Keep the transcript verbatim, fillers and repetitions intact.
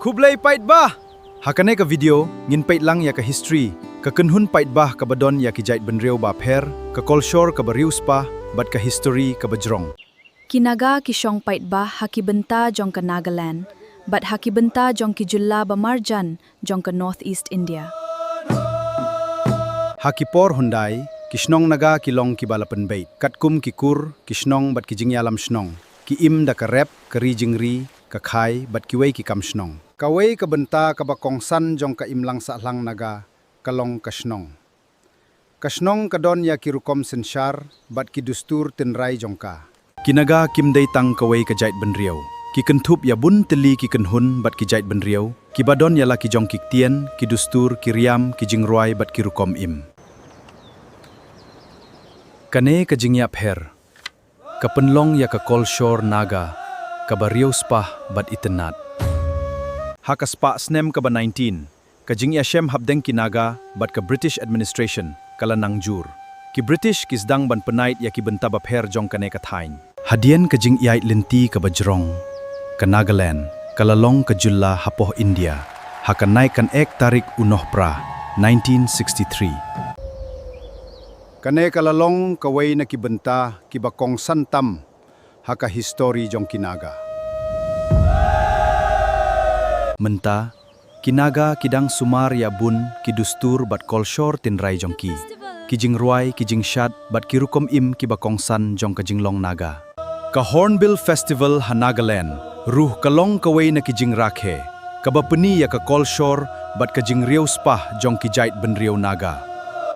Khublei paidbah! Ha kane ka video, ngin peit lang ïa ka history, ka kynhun paidbah kaba don ïa ki jaitbynriew bapher, ka kolshor kaba riewspah, bad ka history kaba jrong. Ki Naga ki shong paidbah ha ki bynta jong ka Nagaland, bad ha ki bynta jong ki jylla ba marjan jong ka North East India. Ha ki por hyndai, ki shnong Naga ki long kiba la pynbeit, katkum ki kur, ki shnong bad ki jingïalam shnong, ki im da ka rep, ka ri jingri, ka khai, bad kiwei ki kam shnong. Kawei ka bynta kaba kongsan jong ka imlang sahlang Naga, ka long ka shnong. Ka shnong ka don ïa ki rukom synshar, bad ki dustur tynrai jong ka. Ki Naga kim dei tang kawei ka jaitbynriew. Ki kynthup ïa bun tylli ki kynhun bad ki jaitbynriew, kiba don ïa la ki jong ki ktien, ki dustur, ki riam, ki jingrwai bad ki rukom im. Kane ka jingïapher ka pynlong ïa ka kolshor Naga kaba riewspah bad itynnad. Ha ka spah snem kaba nineteen, ka jingïashem hapdeng ki Naga bad ka British administration ka la nang jur. Ki British ki sdang ban pynïaid ïa ki bynta bapher jong kane ka thaiñ. Hadien ka jingïaid lynti kaba jrong, ka Nagaland ka la long ka jylla hapoh India ha ka nai kan ek tarik u Nohprah nineteen sixty-three. Kane ka la long kawei na ki bynta kiba kongsan tam ha ka histori jong ki Naga. Mynta, ki Naga ki dang sumar ïa bun ki dustur bad kolshor tynrai jong ki, ki jingrwai, ki jingshad bad ki rukom im kiba kongsan jong ka jinglong Naga. Ka Hornbill Festival ha Nagaland ruh ka long kawei na ki jingrakhe kaba pyni ïa ka kolshor bad ka jingriewspah jong ki jaitbynriew Naga.